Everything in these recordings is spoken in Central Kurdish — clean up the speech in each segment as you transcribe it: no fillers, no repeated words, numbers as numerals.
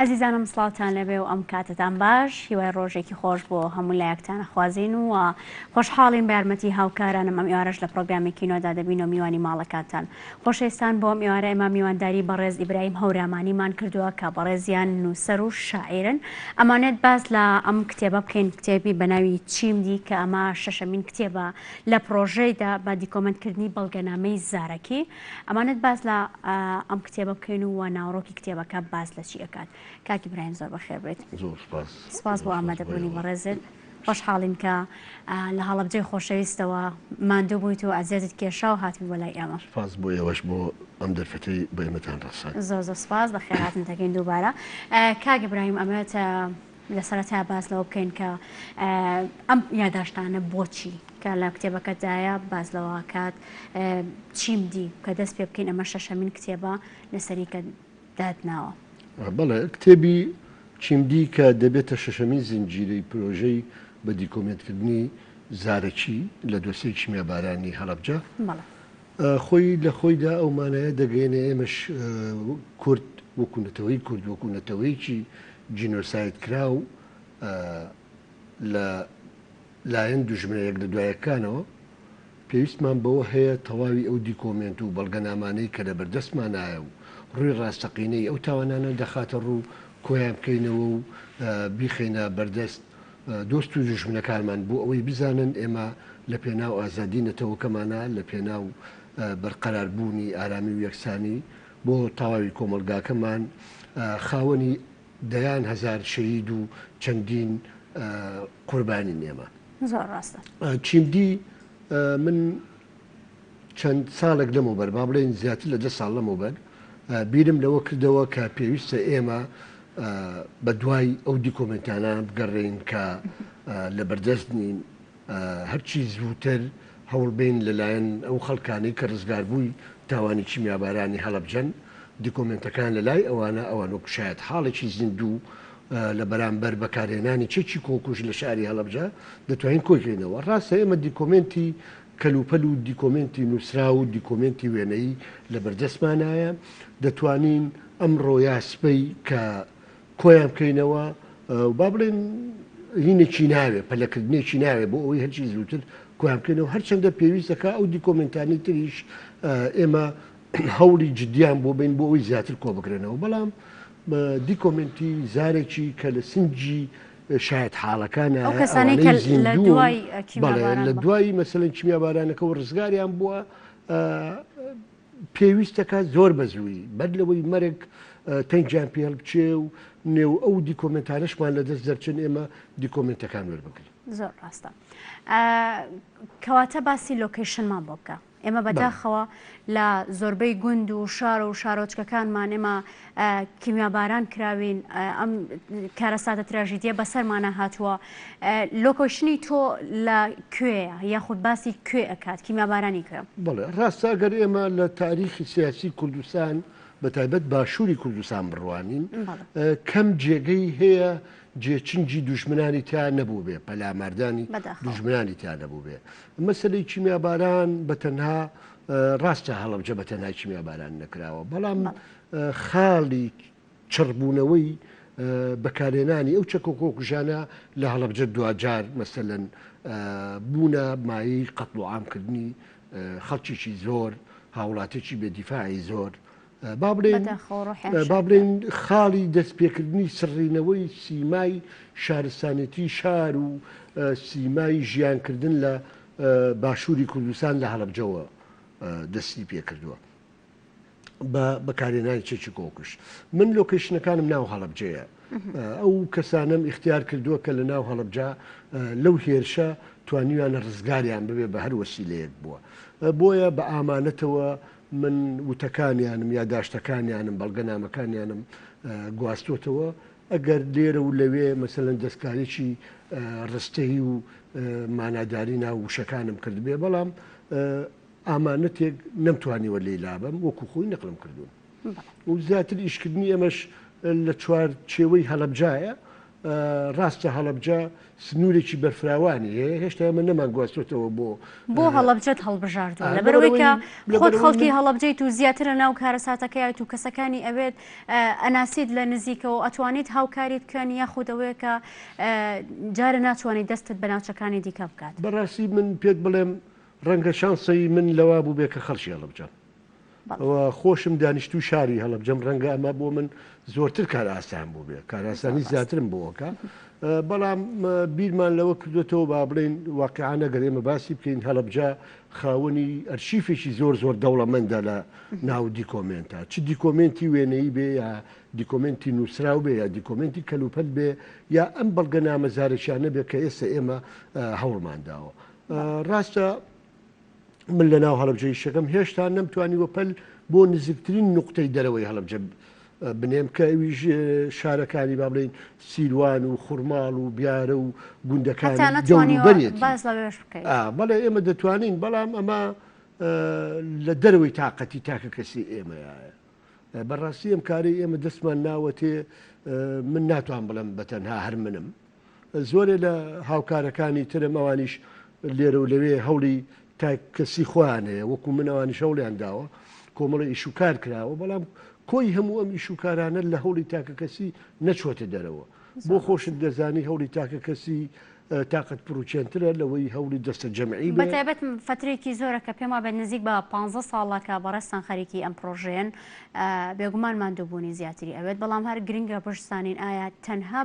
ئەزیزانم سڵاوتان لێبێ و ئەم کاتەتان باش هیوای ڕۆژێکی خۆش بۆ هەموو لایەکتان ئەخوازین و خۆشحاڵین بە یارمەتی هاوکارانم ئەم ئێوارەش لە پڕۆگرامێکی نوێدا دەبین و میوانی ماڵەکانتان خۆشەویستان بۆ ئەم ئێوارە ئێمە میوانداری بەڕێز ئیبراهیم هەورامانیمان کردووە کە بەڕێزیان نووسەر و شاعیرن ئەمانێت باس لە ئەم کتێبە بکەین کتێبی بە ناوی چیم دی کە ئەمە شەشەمین کتێبە لە پڕۆژەیدا بە دیکۆمێنتکردنی بەڵگەنامەی زارەکی ئەمانێت باس لە ئەم کتێبە بکەین و ناوەڕۆکی کتێبەکە باس لە چی ئەکات. کاک ئیبراهیم زۆر بەخێر بێیت. زۆر سپاس. سپاس بۆ ئامادەبوونی بەڕێزت. خۆشحاڵین کە لە هەڵەبجەی خۆشەویستەوە ماندوو بوویت و ئەزیەتت کێشا و هاتبووی بۆ لای ئێمە. سپاس بۆ ئێوەش بۆ ئەم دەرفەتەی بۆ ئێمەتان ڕەخساند. زۆر زۆر سپاس، بەخێرهاتنت دەکەین دووبارە. کاک ئیبراهیم ئەمەوێت لە سەرەتا باس لەوە بکەین کە ئەم یاداشتانە بۆچی کە لە کتێبەکەتدایە باس لەوە کات چیم دی کە دەست پێ بکەین ئەمە شەشەمین کتێبە لەسەری کە دادناوە. بەڵێ کتێبی چیم دی کە دەبێتە شەشەمین زنجیرەی پرۆژەی بە دیکۆمێنتکردنی زارەکی لە دۆسێی کیمیابارانی هەڵەبجە خۆی لە خۆیدا ئەو مانایە دەگەیەنێ ئێمەش کورد وەکو نەتەوەی کورد وەکو نەتەوەیەکی جینۆساید کراو لە لایەن دوژمنە یەک لە دوایەکانەوە پێویستمان بەوە هەیە تەواوی ئەو دیکۆمێنت و بەڵگەنامانەی کە لە بەردەستمانایە و ڕووی ڕاستەقینەی ئەو تاوانانە دەخاتە ڕوو کۆیان بکەینەوە و بیخەینە بەردەست دۆست و دوژمنەکانمان بۆ ئەوەی بزانن ئێمە لە پێناو ئازادی نەتەوەکەمانا، لە پێناو بەرقەراربوونی ئارامی و یەکسانی بۆ تەواوی کۆمەڵگاکەمان، خاوەنی دەیان هەزار شەهید و چەندین قوربانین ئێمە. زۆر ڕاستە. چیمدی من چەند ساڵێک لەمەوبەر، با بڵێین زیاتر لە 10 ساڵ لەمەوبەر، بیرم لەوە کردەوە کە پێویستە ئێمە بە دوای ئەو دیکۆمێنتانە بگەڕێین کە لە بەردەست نین، هەرچی زووتر هەوڵبەین لەلایەن ئەو خەڵکانەی کە ڕزگاربووی تاوانی کیمیابارانی هەڵەبجەن، دیکۆمێنتەکان لەلای ئەوانە، ئەوان وەکو شایەتحاڵێکی زیندوو لە بەرامبەر بەکارهێنانی چەکی کۆکوژ لە شاری هەڵەبجە دەتوانین کۆیکەینەوە. ڕاستە ئێمە دیکۆمێنتی کەلوپەل و دیکۆمێنتی نووسراو و دیکۆمێنتی وێنەیی لە بەردەستمانایە، دەتوانین ئەمڕۆ یا سبەی کە کۆیان بکەینەوە و با بڵێین هینێکی ناوێ، پەلەکردنێکی ناوێ بۆ ئەوەی هەرچی زووتر کۆیان بکەینەوە، هەرچەندە پێویست دەکا ئەو دیکۆمێنتانەی تریش ئێمە هەوڵی جدیان بۆ بین بۆ ئەوەی زیاتر کۆ بکرێنەوە، بەڵام دیکۆمێنتی زارێکی کە لە سنگی شایەتحاڵەکانە ئەو کەسانەی کە لە دوای کیمیاباران لە دوای مەسەلەن کیمیابارانەکەوە ڕزگاریان بووە پێویستەکە زۆر بە زووی بەر لەوەی مەرگ تەنگیان پێ هەڵبچێ و نێو ئەو دیکۆمنتانەشمان لە دەست دەرچن ئێمە دیکۆمنتەکان وەربگرین. زۆر ڕاستە. کەواتە باسی لۆکەیشنمان بۆ بکە. ئێمە بەداخەوە لە زۆربەی گوند و شار و شارۆچکەکانمان ئێمە کیمیاباران کراوین ئەم کارەساتە تراژیدیە بەسەرمانە هاتووە لۆکۆشنی تۆ لە کوێیە یاخود باسی کوێ ئەکات کیمیابارانی کوێ؟ بەڵێ ڕاستە ئەگەر ئێمە لە تاریخی سیاسی کوردستان بە تایبەت باشووری کوردستان بڕوانین کەم جێگەی هەیە جێچنگی دوژمنانی تیا نەبووبێ، پەلاماردانی دوژمنانی تیا نەبووبێ. مەسەلەی کیمیاباران بە تەنها ڕاستە هەڵەبجە بە تەنها کیمیاباران نەکراوە، بەڵام خاڵی چڕبوونەوەی بەکارهێنانی ئەو چەکە کۆکوژانە لە هەڵەبجە دواجار مەسەلەن بوونە مایەی قەتڵ و عامکردنی خەڵکێکی زۆر، هاوڵاتێکی بێ دیفاعی زۆر. با بڵێین با بڵێین خاڵی دەستپێکردنی سڕینەوەی سیمای شارستانێتی شار و سیمای ژیانکردن لە باشووری کوردستان لە هەڵەبجەوە دەستی پێکردووە بە بەکارهێنانی چەکی کۆکوژ. من لۆکەیشنەکانم ناو هەڵەبجەیە. ئەو کەسانەم ئیختیار کردووە کە لە ناو هەڵەبجە لەو هێرشە توانیویانە ڕزگاریان ببێ بە هەر وەسیلەیەک بووە. بۆیە بە ئامانەتەوە من وتەکانیانم، یاداشتەکانیانم، بەڵگەنامەکانیانم گواستۆتەوە. ئەگەر لێرە و لەوێ مەسەلەن دەستکاریی ڕستەیی و ماناداری ناو وشەکانم کردبێ، بەڵام ئامانەتێک نەمتوانیوە لێی لابەم، وەکو خۆی نەقلم کردوون. و زیاتر ئیشکردنی ئێمەش لە چوارچێوەی هەڵەبجایە. ڕاستە هەڵەبجە سنوورێکی بەرفراوانی هەیە، هێشتا ئێمە نەمانگواستۆتەوە بۆ. بۆ هەڵەبجەت هەڵبژاردووە؟ لەبەرئەوەی کە خۆت خەڵکی هەڵەبجەیت و زیاتر لە ناو کارەساتەکەیت و کەسەکانی ئەوێت ئەناسیت لە نزیکەوە ئەتوانیت هاوکاریت بکەن یاخود ئەوەیە کە جارە ناتوانیت دەستت بە ناوچەکانی دیکە بگات؟ بەڕاستی من پێت بڵێم ڕەنگە شانسی من لەوە بووبێ کە خەڵکی هەڵەبجەم و خۆشم دانیشتووی شاری هەڵەبجەم ڕەنگە ئەمە بۆ من زۆرتر کارئاسان بووبێ کارئاسانی زیاترم بۆکە بەڵام بیرمان لەوە کردوێتەوە با بڵێین واقعانە گەر ئێمە باسی بکەین هەڵەبجە خاوەنی ئەرشیفێکی زۆر زۆر دەوڵەمەندە لە ناو دیکۆمێنتە چ دیکۆمێنتی وێنەیی بێ یا دیکۆمێنتی نووسراو بێ یا دیکۆمێنتی کەلوپەل بێ یا ئەم بەڵگەنامە زارەکیانە بێ کە ئێستا ئێمە هەوڵمان داوە ڕاستە من لە ناو هەڵەبجە ئیشەکەم هێشتا نەمتوانیوە پەل بۆ نزیکترین نوقتەی دەرەوەی هەڵەبجە بنێم کە ئەویش شارەکانی با بڵێین سیروان و خورماڵ و بیارە و گوندەکانی دەوروبەرێتی. باس لەوێش بکەیت. بەڵێ ئێمە دەتوانین بەڵام ئەمە لە دەرەوەی تاقەتی تاکە کەسی ئێمەیە. بەڕاستی ئەم کارەی ئێمە دەستمان ناوەتێ من ناتوان بڵێم بە تەنها هەر منم. زۆرێ لە هاوکارەکانی ترم ئەوانیش لێرە و لەوێ هەوڵی تاک کەسی خۆیان هەیە وەکو من ئەوانیش هەوڵیان داوە کۆمەڵی ئیش و کار کراوە بەڵام کۆی هەموو ئەم ئیش و کارانە لە هەوڵی تاکە کەسی نەچوەتە دەرەوە بۆ خۆشت دەزانی هەوڵی تاکە کەسی تاقەت پڕوکێنترە لەوەی هەوڵی دەستە جەمعی بێ. بەتایبەت فەترەیەکی زۆرە کە پێم وابێت نزیک بە پانزە ساڵە کە بەڕێزتان خەریکی ئەم پڕۆژەیەن بێگومان ماندووبوونی زیاتری ئەوێت بەڵام هەر گرنگە بشزانین ئایا تەنها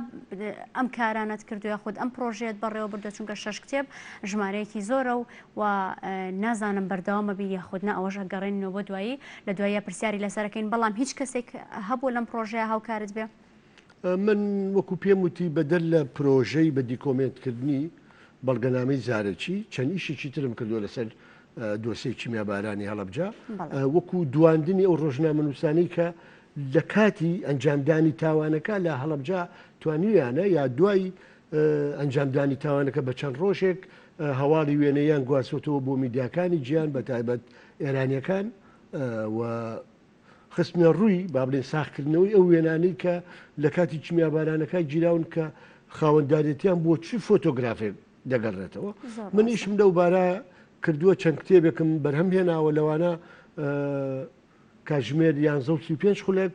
ئەم کارانەت کردو یاخود ئەم پڕۆژەیەت بەڕێوە بردووە چونکە شەش کتێب ژمارەیەکی زۆرە و و نازانم بەردەوامە بی یاخود نا ئەوەش ئەگەڕێنینەوە بۆ دوایی لە دواییە پرسیاری لەسەرەکەین بەڵام هیچ کەسێک هەبوو لەم پڕۆژەیە هاوکارت بێ؟ من وەکو پێم وتی بەدەر لە پرۆژەی بە دیکۆمێنتکردنی بەڵگەنامەی زارەکی چەند ئیشێکی ترم کردووە لەسەر دۆسێی کیمیابارانی هەڵەبجە وەکو دواندنی ئەو ڕۆژنامەنووسانەی کە لە کاتی ئەنجامدانی تاوانەکە لە هەڵەبجە توانیویانە یا دوای ئەنجامدانی تاوانەکە بە چەند ڕۆژێک هەواڵی وێنەیان گواستوەتەوە بۆ میدیاکانی جیان بە تایبەت ئێرانیەکان و خستنە ڕووی، با بڵێین ساغکردنەوەی ئەو وێنانەی کە لە کاتی کیمیابارانەکە گیراون کە خاوەندارێتیان بۆ چ فۆتۆگرافێک دەگەڕێتەوە. من ئیشم لەو بارە کردووە چەند کتێبێکم بەرهەم هێناوە لەوانە کاتژمێر یانزە و 35 خولەک،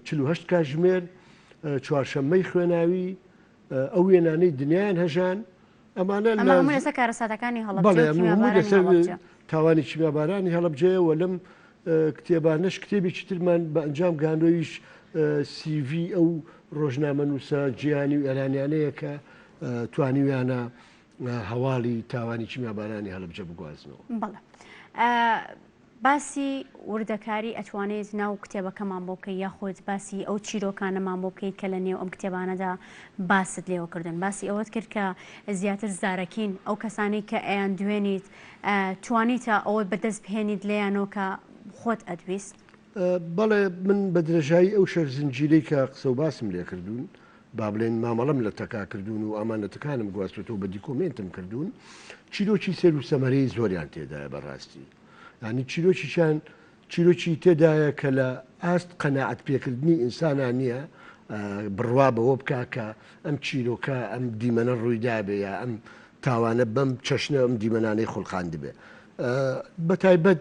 48 کاتژمێر، چوارشەممەی خوێناوی، ئەو وێنانەی دنیایان هەژان، ئەمانە ئەمە هەموو لەسەر کارەساتەکانی هەڵەبجە و کیمیابارانی هەڵەبجە. تاوانی کیمیابارانی هەڵەبجەیە و لەم کتێبانەش کتێبێکی ترمان بە ئەنجام گەیاندووە سیڤی ئەو ڕۆژنامەنووسە جیهانی و ئێرانیانەیە کە توانیویانە هەواڵی تاوانی کیمیابارانی هەڵەبجە بگوازنەوە. بەڵێ. باسی وردەکاری ئەتوانیت ناو کتێبەکەمان بۆ بکەی یاخود باسی ئەو چیرۆکانەمان بۆ بکەیت کە لە نێو ئەم کتێبانەدا باست لێوە کردن باسی ئەوەت کرد کە زیاتر زارەکین ئەو کەسانەی کە ئەیان دوێنیت توانیتە ئەوە بەدەست بهێنیت لێیانەوە کە خۆت ئەتویست؟ بەڵێ من بە درێژایی ئەو شەش زنجیرەی کە قسە و باسم لێ کردوون با بڵێن مامەڵەم لە تەکا کردوون و ئامانەتەکانم گواستوەتەوە بە دیکۆمێنتم کردوون چیرۆکی سەیر و سەمەرەی زۆریان تێدایە بەڕاستی یانی چیرۆکیشیان چیرۆکی تێدایە کە لە ئاست قەناعەت پێکردنی ئینسانا نییە بڕوا بەوە بکا کە ئەم چیرۆکە ئەم دیمەنە ڕوویدابێ یا ئەم تاوانە بەم چەشنە ئەم دیمەنانەی خولقاندبێ بە تایبەت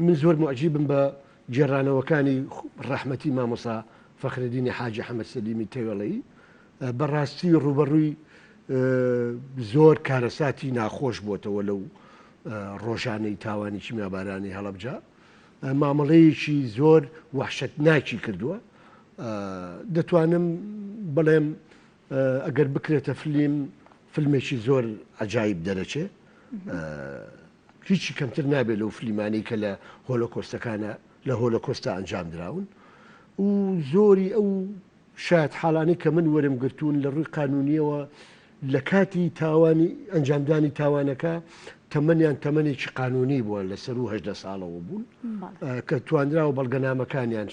من زۆر موعجیبم بە گێڕانەوەکانی ڕەحمەتی مامۆسا فەخرەدینی حاجی حەمە سەلیمی تەوێڵەیی بەڕاستی ڕووبەڕووی زۆر کارەساتی ناخۆش بۆتەوە لەو ڕۆژانەی تاوانی کیمیابارانی هەڵەبجە مامەڵەیەکی زۆر وەحشەتناکی کردووە دەتوانم بڵێم ئەگەر بکرێتە فلیم فیلمێکی زۆر عجایب دەرەچێ هیچی کەمتر نابێت لەو فلیمانەی کە لە هۆلۆکۆستەکانە لە هۆلۆکۆستا ئەنجام دراون و زۆری ئەو شایەتحاڵانەی کە من وەرم گرتوون لە ڕووی قانوونییەوە لە کاتی تاوانی ئەنجامدانی تاوانەکە تەمەنیان تەمەنێکی قانوونی بووە لە سەروو 18 ساڵەوە بوون کە توانراوە بەڵگەنامەکانیان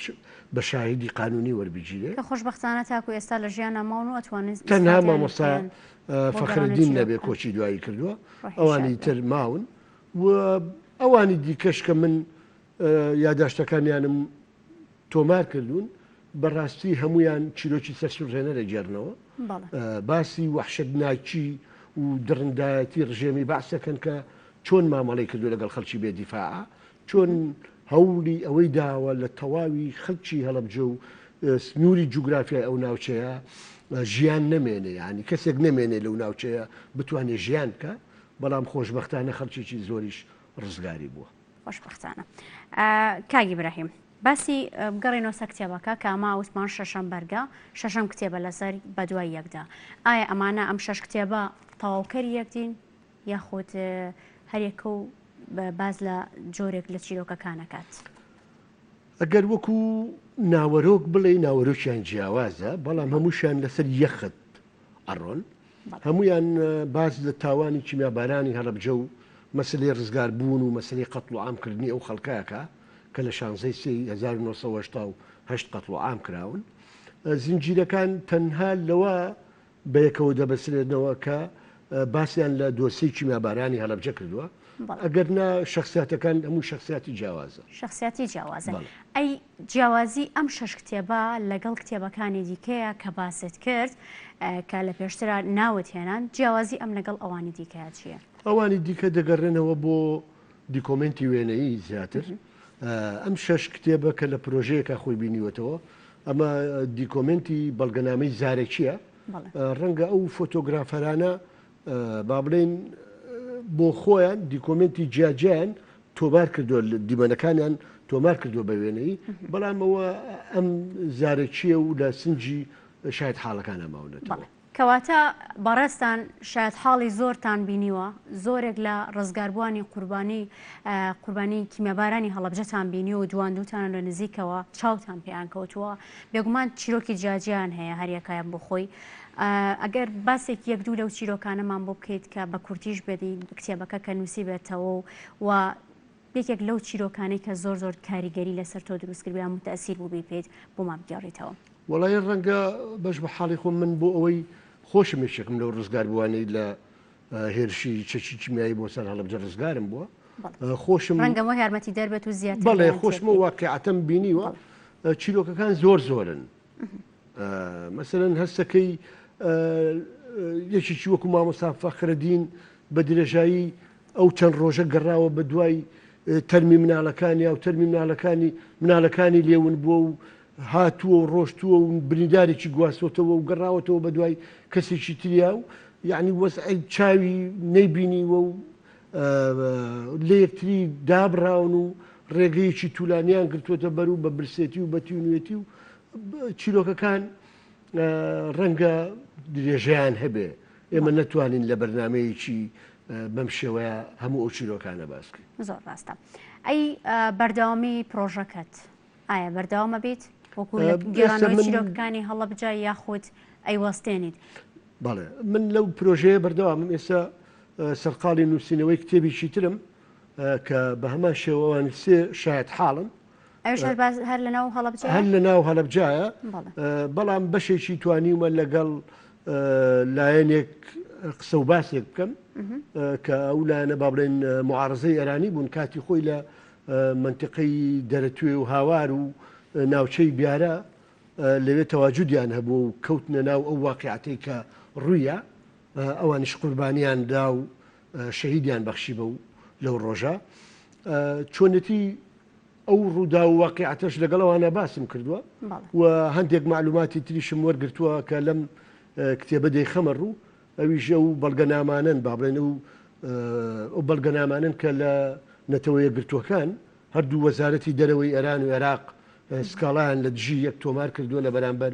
بە شاهیدی قانوونی وەربگیرێ. کە خۆشبەختانە تاکو ئێستا لە ژیانا ماون و ئەتوانن تەنها ئیسپاتیان مامۆستا بکەن بۆ فەخرەدین گەڕانەوەی نەبێ چیرۆکەکان. کۆچی دوایی کردووە ڕۆحی شاد ئەوانی بێ. تر ماون و ئەوانی دیکەش کە من یاداشتەکانیانم تۆمار کردوون. بەڕاستی هەمویان چیرۆکی سەرسوڕهێنەر ئەگێڕنەوە. باسی وەحشەتناکی و دڕندایەتی ڕژێمی بەعس دەکەن کە چۆن مامەڵەی کردو لەگەڵ خەڵکی بێ دیفاعە، چۆن هەوڵی ئەوەی داوە لە تەواوی خەڵکی هەڵەبجە و سنووری جوگرافیای ئەو ناوچەیە ژیان نەمێنێ، یانی کەسێک نەمێنێ لەو ناوچەیە بتوانێ ژیان بکا، بەڵام خۆشبەختانە خەڵکێکی زۆریش ڕزگاری بووە. خۆشبەختانە. کاک ئیبراهیم باسی بگەڕێینەوە سەر کتێبەکە کە ئەمە وتمان شەشەم بەرگە، شەشەم کتێبە لەسەر بەدوای یەکدا. ئایا ئەمانە ئەم شەش کتێبە تەواوکەری یەکدین یاخود هەریەکە و باس لە جۆرێک لە چیرۆکەکان ئەکات؟ ئەگەر وەکو ناوەرۆک بڵێی ناوەرۆکیان جیاوازە، بەڵام هەمووشیان لەسەر یەک خەت ئەڕۆن. هەموویان باس لە تاوانی کیمیابارانی هەڵەبجە و مەسەلەی ڕزگار بوون و مەسەلەی قەتڵ و عام کردنی ئەو خەڵکە ئەکا کە لە شانزەی سێی 1988 قەتڵ و عام کراون. زنجیرەکان تەنها لەوە بەیەکەوە دەبەسرێنەوە کە باسیان لە دۆسیەی کیمیابارانی هەڵەبجە کردووە، ئەگەر نا شەخسیاتەکان هەموو شەخسیاتی جیاوازە. شەخسیاتی جیاوازن. ئەی جیاوازی ئەم شەش کتێبە لەگەڵ کتێبەکانی دیکەیە کە باست کرد کە لە پێشترا ناوت هێنان، جیاوازی ئەم لەگەڵ ئەوانی دیکەیا چییە؟ ئەوانی دیکە دەگەڕێنەوە بۆ دیکۆمێنتی وێنەیی زیاتر. ئەم شەش کتێبە کە لە پرۆژەیەکا خۆی بینیوەتەوە، ئەمە دیکۆمێنتی بەڵگەنامەی زارەکییە. ڕەنگە ئەو فۆتۆگرافەرانە با بڵێین بۆ خۆیان دیکۆمێنتی جیاجیایان تۆمار کردووە، دیمەنەکانیان تۆمار کردووە بە وێنەیی، بەڵام ئەوە ئەم زارەکییە و لە سنجی شایەت حاڵەکانە ماونەتەوە. کەواتە بەڕێزتان شایەتحاڵی زۆرتان بینیوە، زۆرێک لە ڕزگاربووانی قوربانی قوربانی کیمیابارانی هەڵەبجەتان بینیوە و دواندووتانە لە نزیکەوە چاوتان پێیان کەوتووە، بێگومان چیرۆکی جیاجیایان هەیە هەریەکەیان بۆ خۆی. ئەگەر باسێکی یەک دوو لەو چیرۆکانەمان بۆ بکەیت کە بە کورتیش بێت کتێبەکە کە نووسیبێتەوە و و یەکێک لەو چیرۆکانەی کە زۆر زۆر کاریگەری لەسەر تۆ دروست کردبێ یان موتەئسیر بووبی پێیت بۆمان بگێڕیتەوە. وەڵایی ڕەنگە بەش بە حاڵی خۆم من بۆ ئەوەی خۆشم یەکێکم لەو ڕزگاربووانەی لە هێرشی چەکی کیمیایی بۆ سەر هەڵەبجە ڕزگارم بووە خۆشم ڕەنگە بۆ یارمەتی دەربێت و زیاتر بەڵێ خۆشمە واقعەتەم بینیوە چیرۆکەکان زۆر زۆرن مەسەلەن هەستەکەی یەکێکی وەکو مامۆستا فەخرەدین بە درێژایی ئەو چەند ڕۆژە گەڕاوە بە دوای تەرمی مناڵەکانی و تەرمی مناڵەکانی مناڵەکانی لێون بووە و هاتووە و ڕۆشتووە و بریندارێکی گواستۆتەوە و گەڕاوەتەوە بە دوای کەسێکی تریا و یعنی وەزعی چاوی نەیبینیوە و لە یەکتری دابراون و ڕێگەیەکی تولانیان گرتووەتە بەر و بە برسێتی و بە تینوێتی و چیرۆکەکان ڕەنگە درێژەیان هەبێ ئێمە نەتوانین لە بەرنمەیەکی بەم شێوەیە هەموو ئەو چیرۆکانە باس بکەین. زۆر ڕاستە. ئەی بەردەوامی پرۆژەکەت ئایا بەردەوامە بیت وەکو لە گێڕانەوەی چیرۆکەکانی هەڵەبجە یاخود ئەیوەستێنیت؟ بەڵێ من لەو پرۆژەیە بەردەوامم ئێستا سەرقاڵی نووسینەوەی کتێبێکی ترم کە بە هەمان شێوەوانی سێ شایەت حاڵن ئەویش هەر باس هەر لە ناو هەڵەبجەیە؟ هەر لە ناو هەڵەبجایە بەڵام بەشێکی توانیومە لەگەڵ لایەنێک قسە و باسێک بکەم کە ئەو لایەنە با بڵێن معارزەی ئێرانی بوون کاتی خۆی لە منتیقەی دەرەتوێ و هاوار و ناوچەی بیارە لەوێ تەواجودیان هەبوو و کەوتنە ناو ئەو واقعەتەی کە ڕوویە ئەوانیش قوربانیان دا و شەهیدیان بەخشی بە و لەو ڕۆژە چۆنێتی ئەو ڕووداو و واقیعەتەش لەگەڵ ئەوانە باسم کردووە و هەندێک مەعلوماتی تریشم وەرگرتووە کە لەم کتێبە دەیخەمە ڕوو، ئەویش ئەو بەڵگەنامانەن، با بڵێین ئەو ئەو بەڵگەنامانەن کە لە نەتەوە یەکگرتووەکان هەردوو وەزارەتی دەرەوەی ئێران و عێراق سکاڵایان لە دژی یەک تۆمار کردووە لە بەرامبەر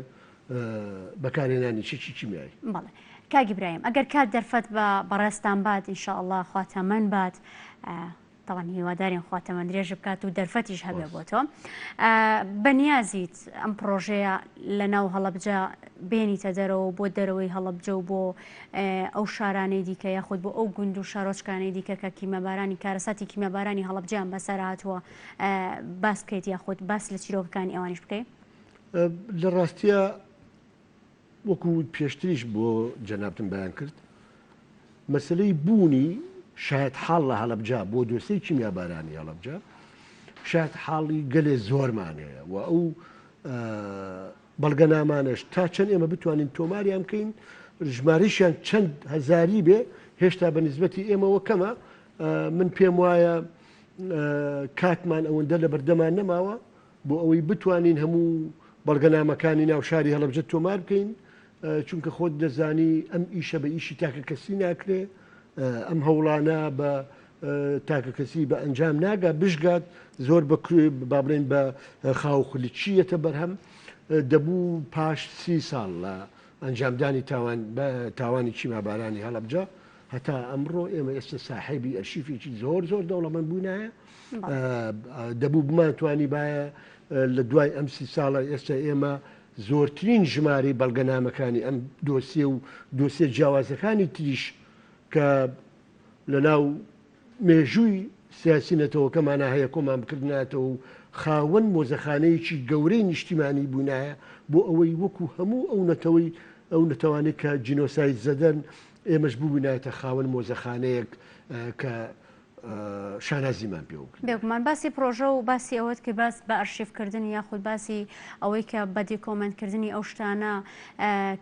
بەکارهێنانی چەکی کیمیایی. بەڵێ کاک ئیبراهیم ئەگەر کات دەرفەت بە بەڕێزتان بات ان شاء اللە خوا تەمەن بات تەوان هیوادارین خوا تەمەن درێژ بکات و دەرفەتیش هەبێ بۆ تۆ بەنیازیت ئەم پرۆژەیە لە ناو هەڵەبجە بێنیتە دەرەوە بۆ دەرەوەی هەڵەبجە و بۆ ئەو شارانەی دیکە یاخود بۆ ئەو گوند و شارۆچکانەی دیکە کە کیمەبارانی کارەساتی کیمەبارانی هەڵەبجەیان بەسەر هاتووە باس بکەیت یاخود باس لە چیرۆکەکانی ئەوانیش بکەیت؟ لە ڕاستیە وەکو پێشتریش بۆ جەنابتم بەیان کرد، مەسەلەی بوونی شایەتحاڵ لە هەڵەبجە بۆ دۆسێی کیمیابارانی هەڵەبجە، شایەتحاڵی گەلێ زۆرمان هەیە و ئەو بەڵگەنامانەش تا چەند ئێمە بتوانین تۆماریان بکەین، ژمارەیشیان چەند هەزاری بێ، هێشتا بە نیسبەتی ئێمەوە کەمە. من پێم وایە کاتمان ئەوەندە لە بەردەمان نەماوە بۆ ئەوەی بتوانین هەموو بەڵگەنامەکانی ناو شاری هەڵەبجە تۆمار بکەین، چونکە خۆت دەزانی ئەم ئیشە بە ئیشی تاکەکەسی ناکرێ، ئەم هەوڵانە بە تاکەکەسی بە ئەنجام ناگا، بشگات زۆر بە با بڵێین بە خاوخلیچی یەتە بەرهەم. دەبوو پاش سی ساڵ لە ئەنجامدانی تاوان بە تاوانی کیمابارانی هەڵەبجە هەتا ئەمڕۆ ئێمە ئێستا ساحێبی ئەرشیفێکی زۆر زۆر دەوڵەمەند بووینایە. دەبوو بمانتوانیبایە لە دوای ئەم سی ساڵە ئێستا ئێمە زۆرترین ژمارەی بەڵگەنامەکانی ئەم دۆسیە و دۆسیە جیاوازەکانی تریش کە لەناو مێژووی سیاسی نەتەوەکەمانا هەیە کۆمان بکردنایەتەوە و خاوەن مۆزەخانەیەکی گەورەی نیشتیمانی بووینایە بۆ ئەوەی وەکو هەموو ئەو نەتەوەی ئەو نەتەوانەی کە جینۆساید زەدەن ئێمەش ببووینایەتە خاوەن مۆزەخانەیەک کە شانازیمان پێوە بکردایە. بێگومان باسی پرۆژە و باسی ئەوەت کرد باس بە ئەرشیف کردنی یاخود باسی ئەوەی کە بە دیکۆمێنت کردنی ئەو شتانە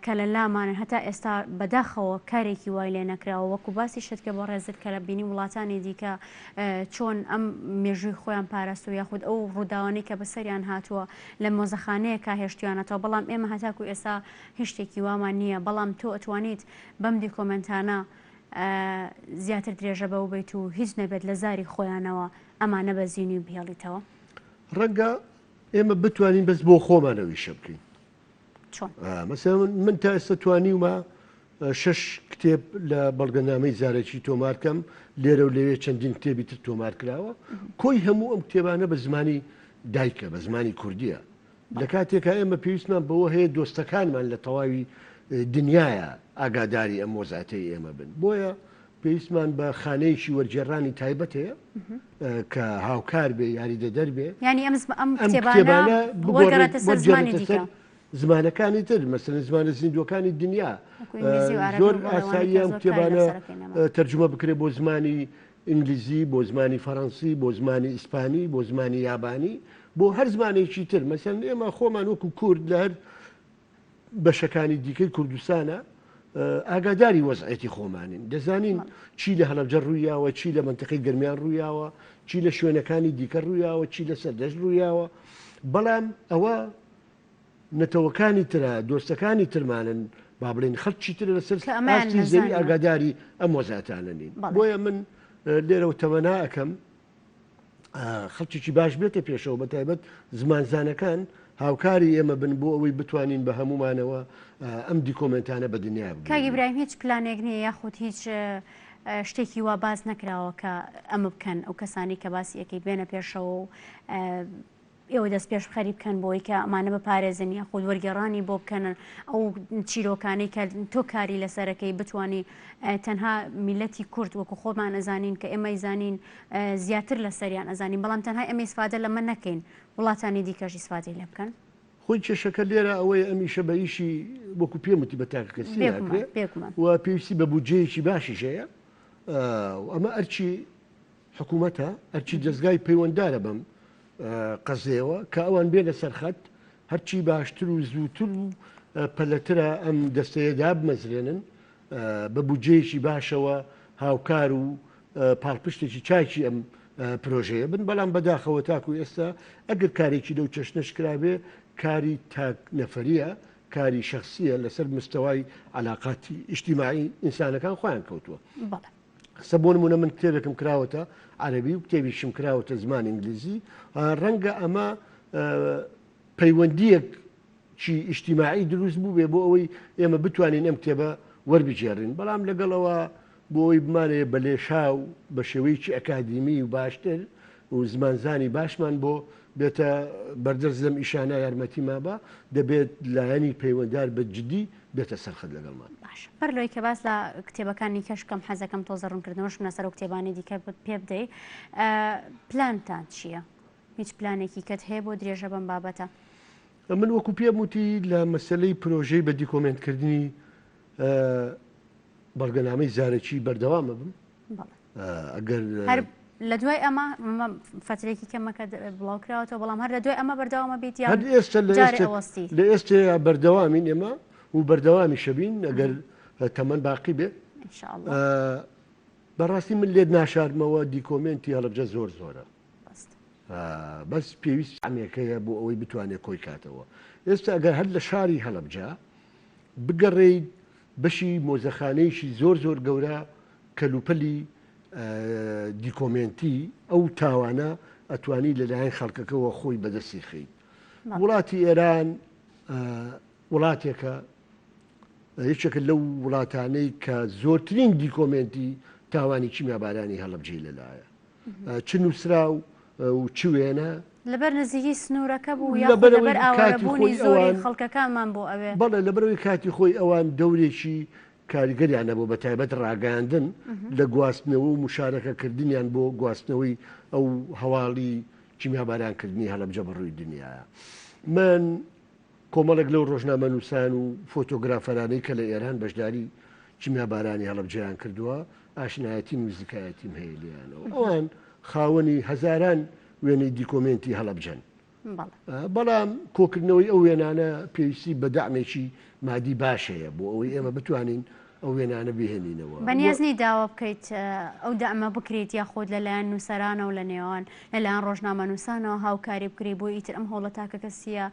کە لە لامانن هەتا ئێستا بەداخەوە کارێکی وای لێ نەکراوە وەکو باسی شت کە بەڕێزت کە لە بینی وڵاتانی دیکە چۆن ئەم مێژووی خۆیان پاراستوە یاخود ئەو ڕووداوانەی کە بەسەریان هاتووە لە مۆزەخانەیەکا هێشتویانەتەوە بەڵام ئێمە هەتاکو ئێستا هیچ شتێکی وامان نییە بەڵام تۆ ئەتوانیت بەم دیکۆمێنتانە زیاتر درێژە بەو بیت و هیچ نەبێت لە زاری خۆیانەوە ئەمانە بە زینوی بهێڵیتەوە؟ ڕەنگە ئێمە بتوانین بەس بۆ خۆمان ئەو ئیشە بکەین. چۆن؟ مەسەلەن من تا ئێستا توانیومە شەش کتێب لە بەڵگەنامەی زارەکی تۆمار کەم، لێرە و لەوێ چەندین کتێبی تر تۆمار کراوە. کۆی هەموو ئەم کتێبانە بە زمانی دایکە، بە زمانی کوردییە. لە کاتێکا ئێمە پێویستمان بەوە هەیە دۆستەکانمان لە تەواوی دنیایا ئاگاداری ئەم وەزعەتەی ئێمە بن. بۆیە پێویستمان بە خانەیەکی وەرگێڕانی تایبەت هەیە کە هاوکار بێ، یاریدەدەر بێ. یانی ئەم ئەم کتێبانە بگۆڕێتە سەر زمانی دیکە. زمانەکانی تر، مەسەلەن زمانە زیندووەکانی دنیا. زۆر ئاساییە ئەم کتێبانە تەرجومە بکرێت بۆ زمانی ئینگلیزی، بۆ زمانی فەڕەنسی، بۆ زمانی ئیسپانی، بۆ زمانی یابانی، بۆ هەر زمانێکی تر. مەسەلەن ئێمە خۆمان وەکو کورد لە هەر بەشەکانی دیکەی کوردستانە ئاگاداری وەزعێتی خۆمانین، دەزانین چی لە هەڵەبجە ڕوویاوە، چی لە مەنتقەی گەرمیان ڕوویاوە، چی لە شوێنەکانی دیکە ڕوویاوە، چی لە سەردەشت ڕوویاوە، بەڵام ئەوە نەتەوەکانی ترە، دۆستەکانی ترمانن، با بڵێین خەڵکی ترە لەسەر ئاستی زەوی ئاگاداری ئەم وەزعەتانە نین. بۆیە من لێرەوە تەمەنا ئەکەم خەڵکێکی باش بێتە پێشەوە بە تایبەت زمانزانەکان هاوکاری ئێمە بن بۆ ئەوەی بتوانین بە هەمومانەوە ئەم دیکۆمنتانە بە دنیا بگەین. کاک ئیبراهیم هیچ پلانێک نییە یاخود هیچ شتێکی وا باس نەکراوە کە ئەمە بکەن ئەو کەسانی کە باسی ئەکەی بێنە پێشەوە و ئێوە دەستپێشخەری بکەن بۆی کە ئەمانە بپارێزن یاخود وەرگێڕانی بۆ بکەن ئەو چیرۆکانەی کە تۆ کاری لەسەرەکەی بتانی تەنها میلەتی کورد وەکو خۆمان ئەزانین کە ئێمە ئیزانین زیاتر لەسەریان ئەزانین بەڵام تەنها ئێمە ئیسفادە لەمە نەکەین وڵاتانی دیکەش ئیسفادەی لێ بکەن. خۆی کێشەکە لێرە ئەوەیە ئەم ئیشە بە ئیشی وەکو پێم وتی بە تاکەکەسی ناکرێ و پێویستی بە بودجەیەکی باشیش هەیە و ئەمە ئەرکی حکوومەتە، ئەرکی دەزگای پەیوەنددارە بەم قەزیەوە کە ئەوان بێنە سەر خەت، هەرچی باشتر و زووتر و پەلەترە ئەم دەستەیە دابمەزرێنن، بە بودجەیەکی باشەوە هاوکار و پاڵپشتێکی چاکی ئەم پرۆژەیە بن، بەڵام بەداخەوە تاکو ئێستا ئەگەر کارێکی لەو چەشنەش کرابێ کاری تاک نەفەریە، کاری شەخسیە لەسەر مستەوای عەلاقاتی ئیجتیماعی ئینسانەکان خۆیان کەوتووە. ئێستا بۆ نموونە من کتێبێکم کراوەتە عەرەبی و کتێبیشم کراوەتە زمان ئینگلیزی، ڕەنگە ئەمە پەیوەندییەکی ئیجتیماعی دروست بووبێ بۆ ئەوەی ئێمە بتوانین ئەم کتێبە وەربگێڕین، بەڵام لەگەڵەوە بۆ ئەوەی بمانەوێ بە لێشاو بە شێوەیەکی ئەکادیمی و باشتر و زمانزانی باشمان بۆ بێتە بەردەست لەم ئیشانە یارمەتیمان با، دەبێت لایەنی پەیوەندار بە جدی بێتە سەر خەت لەگەڵمان. باشە بەر لەوەی کە باس لە کتێبەکانی کەش بکەم حەزەکەم تۆزە ڕوونکردنەوەشم لەسەر ئەو کتێبانەی دیکە پێ بدەی پلانتان چییە؟ هیچ پلانێکی کەت هەیە بۆ درێژە بەم بابەتە؟ من وەکو پێم وتی لە مەسەلەی پرۆژەی بە دیکۆمێنتکردنی بەڵگەنامەی زارەکی بەردەوام ئەبم. ئەگەر هەر لە دوای ئەمە فەترێکی کەمە کە بڵاو کراوەتەوە بەڵام هەر لە دوای ئەمە بەردەوامە بیت یان هەر ئێستا لە جارێ ئێستا ئەوەستی؟ لە ئێستەیا بەردەوامین ئێمە و بەردەوامیشە بین ئەگەر تەمەن باقی بێ. ان شاء اللە. بەڕاستی من لێت ناشارمەوە دیکۆمێنتی هەڵەبجە زۆر زۆرە. ڕاستە. بەس پێویست عەمێکەیە بۆ ئەوەی بتوانێت کۆی کاتەوە. ئێستا ئەگەر هەر لە شاری هەڵەبجە بگەڕێیت بەشی مۆزەخانەیەکی زۆر زۆر گەورە کەلوپەلی دیکۆمێنتی ئەو تاوانە ئەتوانی لەلایەن خەڵکەکەوە خۆی بەدەستی خەیت. وڵاتی ئێران وڵاتێکە یەکێکە لەو وڵاتانەی کە زۆرترین دیکۆمێنتی تاوانی کیمیابارانی هەڵەبجەی لەلایە چ نووسراو و چ وێنە. لەبەر نزیکی سنوورەکە بوو یاخود لەبەر ئاوارەبوونی زۆری خەڵکەکانمان بۆ ئەوێ؟ بەڵێ لەبەرئەوەی کاتی خۆی ئەوان دەورێکی کاریگەریان هەبوو بە تایبەت ڕاگەیاندن لە گواستنەوە و مشارەکە کردنیان بۆ گواستنەوەی ئەو هەواڵی کیمیاباران کردنی هەڵەبجە بە ڕووی دنیایا. من کۆمەڵێک لەو ڕۆژنامەنووسان و فۆتۆگرافەرانەی کە لە ئێران بەشداری کیمیابارانی هەڵەبجەیان کردووە ئاشنایەتی و نزیکایەتیم هەیە لێیانەوە. ئەوان خاوەنی هەزاران وێنەی دیکۆمێنتی هەڵەبجەن. بەڵام کۆکردنەوەی ئەو وێنانە پێویستی بە دەعمێکی مادی باش هەیە بۆ ئەوەی ئێمە بتوانین ئەو وێنانە بهێنینەوە. بەنیاز نی داوا بکەیت ئەو دەعمە بکریت یاخود لەلایەن نووسەرانەوە لە نێوان لەلایەن ڕۆژنامەنووسانەوە هاوکاری بکری بۆ ئیتر ئەم هەوڵە تاکەکەسییە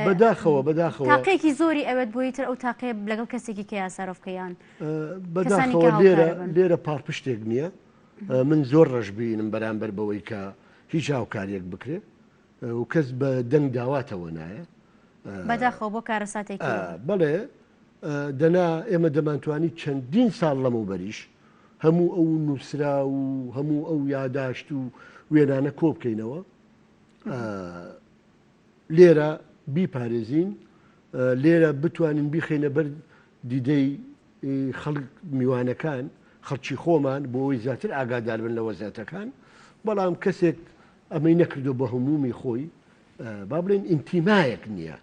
بەداخەوە بەداخەوە تاقێکی زۆری ئەوێت بۆ ئیتر ئەو تاقەیە لەگەڵ کەسێکی کەیا سەرف بکەی یان کەسانی بەداخەوە کە لێرە هاوکارە بن. لێرە پاڵپشتێک نییە من زۆر ڕەشبینم بەرامبەر بەوەی کە هیچ هاوکاریەک بکرێ و کەس بە دەنگ داواتەوە نایە. بەداخەوە بۆ کارەساتێکی وەها. بەڵێ دەنا ئێمە دەمانتوانی چەندین ساڵ لەمەوبەریش هەموو ئەو نووسراو و هەموو ئەو یاداشت و وێنانە کۆ بکەینەوە لێرە بیپارێزین لێرە بتوانین بیخەینە بەر دیدەی خەڵک میوانەکان خەڵکی خۆمان بۆ ئەوەی زیاتر ئاگادار بن لە وەزعەتەکان بەڵام کەسێک ئەمەی نەکردو بە هەموومی خۆی با بڵێن ئینتیمایەک نییە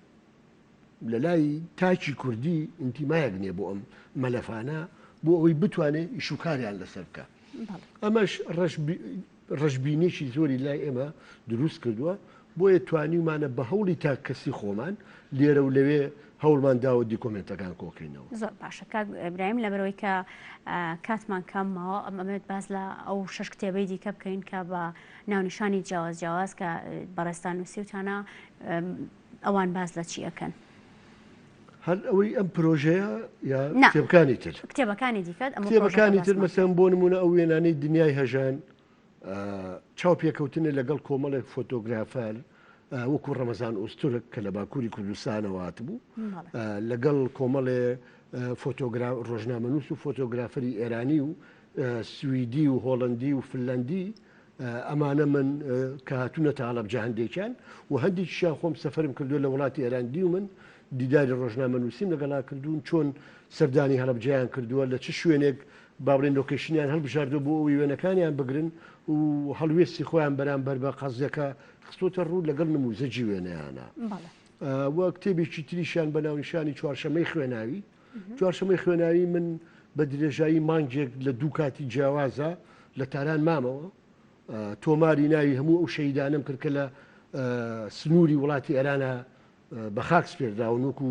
لە لای تاکی کوردی ئینتیمایەک نییە بۆ ئەم مەلەفانە بۆ ئەوەی بتوانێت ئیشوکاریان لەسەر بکە ئەمەش ڕەشبینێکی زۆری لای ئێمە دروست کردووە، بۆیە توانیومانە بە هەوڵی تاک کەسی خۆمان لێرە و لەوێ هەوڵمان داوە دیکۆمێنتەکان کۆکەینەوە. زۆر باشە کاک برایم لەبەرئەوەی کە کاتمان کەم ماوە ئەمەوێت باس لە ئەو شەش کتێبەی دیکە بکەین کە بە ناونیشانی جیاواز جیاواز کە بەڕێزتان نووسیوتانە ئەوان باس لە چی ئەکەن؟ هەر ئەوەی ئەم پرۆژەیە یا کتێبەکانی تر؟ کتێبەکانی دیکە کتێبەکانی تر مەسەن بۆ نمونە ئەو وێنانەی دنیای هەژان چاو پێکەوتنە لەگەڵ کۆمەڵێک فۆتۆگرافەر وەکو ڕەمەزان ئوستورک کە لە باکووری کوردستانەوە هاتبوو لەگەڵ کۆمەڵێ فۆتۆگرا ڕۆژنامەنووس و فۆتۆگرافەری ئێرانی و سویدی و هۆڵندی و فنلندی ئەمانە من کە هاتوونەتە هەڵەبجە هەندێکیان و هەندێکیشیان خۆم سەفەرم کردووە لە وڵاتی ئێران دیومن دیداری ڕۆژنامەنووسیم لەگەڵا کردوون چۆن سەردانی هەڵەبجەیان کردووە لە چ شوێنێک با بڵێن لۆکەیشنیان هەڵبژاردووە بۆ ئەوەی وێنەکانیان بگرن و هەڵوێستی خۆیان بەرامبەر بە قەزیەکە خستۆتە ڕوو لەگەڵ نموزەجی وێنەیانە و کتێبێکی تریشیان بە ناونیشانی چوارشەمەی خوێناوی چوارشەمەی خوێناوی من بە درێژایی مانگێک لە دوو کاتی جیاوازە لە تاران مامەوە تۆماری ناوی هەموو ئەو شەیدانم کرد کە لە سنووری وڵاتی ئێرانە بە خاک سپێردراون وەکو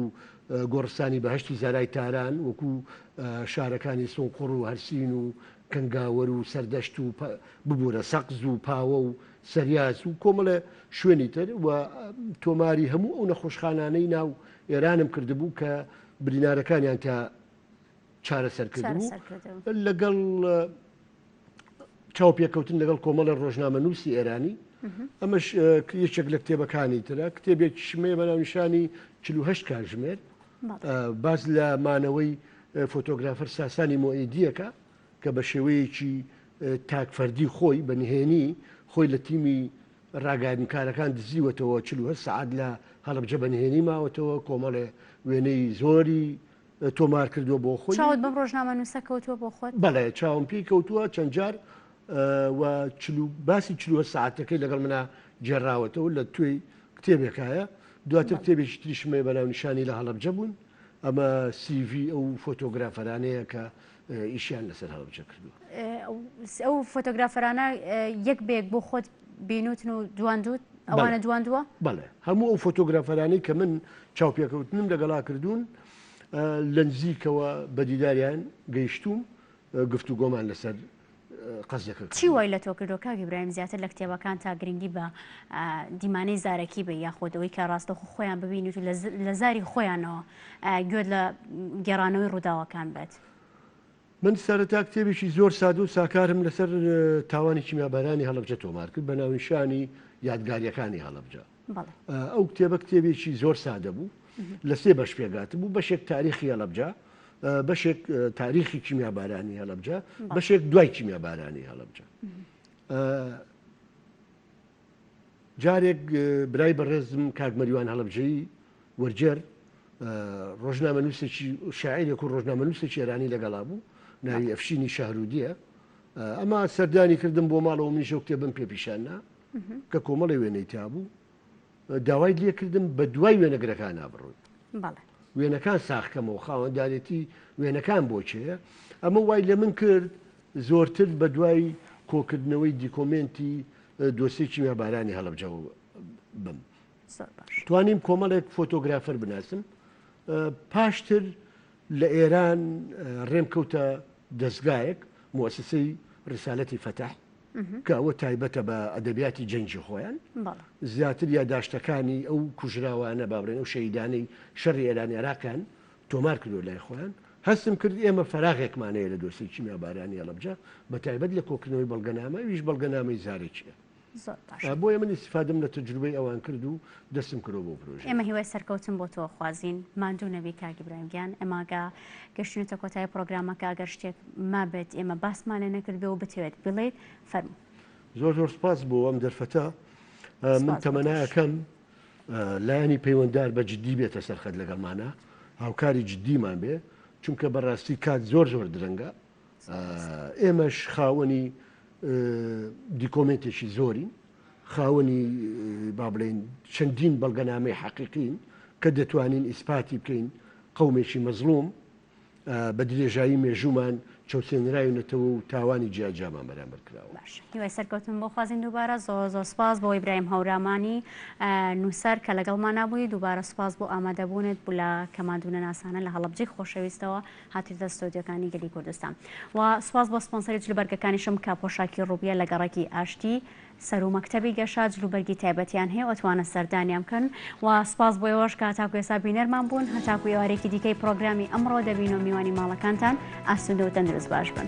گۆڕستانی بەهشتی زارای تاران وەکو شارەکانی سونقوڕ و هەرسین و کەنگاوەر و سەردەشت و ببوورە سەقز و پاوە و سەریاس و کۆمەڵێ شوێنی تر و تۆماری هەموو ئەو نەخۆشخانانەی ناو ئێرانم کردبوو کە برینارەکانیان تا چارەسەر کردبوو لەگەڵ چاوپێکەوتن لەگەڵ کۆمەڵی ڕۆژنامەنووسی ئێرانی ئەمەش یەکێک لە کتێبەکانی ترە کتێبێکی شمەیە بە ناونیشانی 48 کاتژمێر باس لە مانەوەی فۆتۆگرافەر ساسانی مۆئیدیەکە کە بە شێوەیەکی تاک فەردی خۆی بە نهێنی خۆی لە تیمی ڕاگەیاندنکارەکان دزیوەتەوە 48 سەعات لە هەڵەبجە بە نهێنی ماوەتەوە کۆمەڵێ وێنەی زۆری تۆمار کردووە بۆ خۆی. چاوت بەم ڕۆژنامەنووسە کەوتووە بۆ خۆت؟ بەڵێ چاوم پێی کەوتووە چەند جار و باسی 48 سەعاتەکەی لەگەڵ منا گێڕاوەتەوە لە توێی کتێبێکایە دواتر کتێبێکی تریشم هەیە بە ناونیشانی لە هەڵەبجە بوون. ئەمە سیڤی ئەو فۆتۆگرافەرانەیە کە ئیشیان لەسەر هەڵەبجە کردووە. ئەو فۆتۆگرافەرانە یەک بە یەک بۆ خۆت بینوتن و دواندووت؟ ئەوانە دواندووە؟ بەڵێ، هەموو ئەو فۆتۆگرافەرانەی کە من چاوپێکەوتنم لەگەڵا کردوون لە نزیکەوە بە دیداریان گەیشتووم، گفتوگۆمان لەسەر قەزیەکە چی وای لە تۆ کردووە کاک ئیبراهیم زیاتر لە کتێبەکانتا گرنگی بە دیمانەی زارەکی بەی یاخود ئەوەی کە ڕاستەوخۆ خۆیان ببینیت و لە زاری خۆیانەوە گوێت لە گێڕانەوەی ڕووداوەکان بێت؟ من سەرەتا کتێبێکی زۆر سادە و ساکارم لەسەر تاوانی کیمیابارانی هەڵەبجە تۆمار کرد بە ناونیشانی یادگاریەکانی هەڵەبجە. ئەو کتێبە کتێبێکی زۆر سادە بوو لە سێ بەش پێگاتبوو بەشێک تاریخی هەڵەبجە بەشێک تاریخی کیمیابارانی هەڵەبجە بەشێک دوای کیمیابارانی هەڵەبجە جارێک برای بەڕێزم کاک مەریوان هەڵەبجەیی وەرگێر ڕۆژنامەنووسێکی شاعیرێک و ڕۆژنامەنووسێکی ئێرانی لەگەڵا بوو ناوی ئەفشینی شەهرودیە ئەمە سەردانی کردم بۆ ماڵەوە منیش ئەو کتێبم پێ پیشان نا کە کۆمەڵی وێنەی تیا بوو داوای لێ کردم بە دوای وێنەگرەکانا بڕۆین وێنەکان ساخکەمەوە خاوەندارێتی وێنەکان بۆ کێیە ئەمە وای لە من کرد زۆرتر بە دوای کۆکردنەوەی دیکۆمێنتی دۆسیەی کیمیابارانی هەڵەبجەوە بم. توانیم کۆمەڵێک فۆتۆگرافەر بناسم. پاشتر لە ئێران ڕێم کەوتە دەزگایەک، موئەسەسەی ڕیسالەتی فەتح، کە ئەوە تایبەتە بە ئەدەبیاتی جەنگی خۆیان. زیاتر یاداشتەکانی ئەو کوژراوانە، با بڵێین ئەو شەهیدانەی شەڕی ئێران ئێراقیان تۆمار کردووە لای خۆیان. هەستم کرد ئێمە فەراغێکمان هەیە لە دۆسیەی کیمیابارانی هەڵەبجە، بەتایبەت لە کۆکردنەوەی بەڵگەنامە، ئەویش بەڵگەنامەی زارەکییە. زۆر باشە. بۆیە من ئیستیفادەم لە تەجروبەی ئەوان کرد و دەستم کردووە بەو پرۆژەیە. ئێمە هیوای سەرکەوتن بۆ تۆ ئەخوازین. ماندوو نەبی کاک ئیبراهیم گیان. ئێمە گە گەشتوینەتە کۆتایی پرۆگرامەکە ئەگەر شتێک مابێت ئێمە باسمان لێ نەکردبێ و بتەوێت بڵێیت فەرموو. زۆر زۆر سپاس بۆ ئەم دەرفەتە. من سپاس بۆ تۆش. تەمەنایەکەم لایەنی پەیوەنددار بە جدی بێتە سەر خەت لەگەڵمانا، هاوکاری جدیمان بێ، چونکە بەڕاستی کات زۆر زۆر درەنگە، ئێمەش خاوەنی دیکۆمێنتێکی زۆرین، خاوەنی با بڵێین چەندین بەڵگەنامەی حەقیقین کە دەتوانین ئیسپاتی بکەین قەومێکی مەزڵوم بە درێژایی مێژوومان چەوسێنراوینەتەوە و تاوانی جیاجیامان بەرامبەر کراوە. باش هیوای سەرکەوتن بۆ خوازین دووبارە زۆر زۆر سپاس بۆ ئیبراهیم هەورامانی نووسەر کە لەگەڵمانا بووی دووبارە سپاس بۆ ئامادەبوونت بوو لە کە ماندوونەناسانە لە هەڵەبجەی خۆشەویستەوە هاتوویتە ستۆدیۆکانی گەلی کوردستان و سپاس بۆ سپۆنسەری جلوبەرگەکانیشم کە پۆشاکی ڕووبیە لە گەڕەکی ئاشتی سەروو مەکتەبی گەشە جلوبەرگی تایبەتیان هەیە و ئەتوانن سەردانیان بکەن و سپاس بۆ ئێوەش کە هەتاکو ئێستا بینەرمان بوون هەتاکو ئێوارێکی دیکەی پرۆگرامی ئەمڕۆ دەبین و میوانی ماڵەکانتان ئاسوودە و تەندروست باش بن.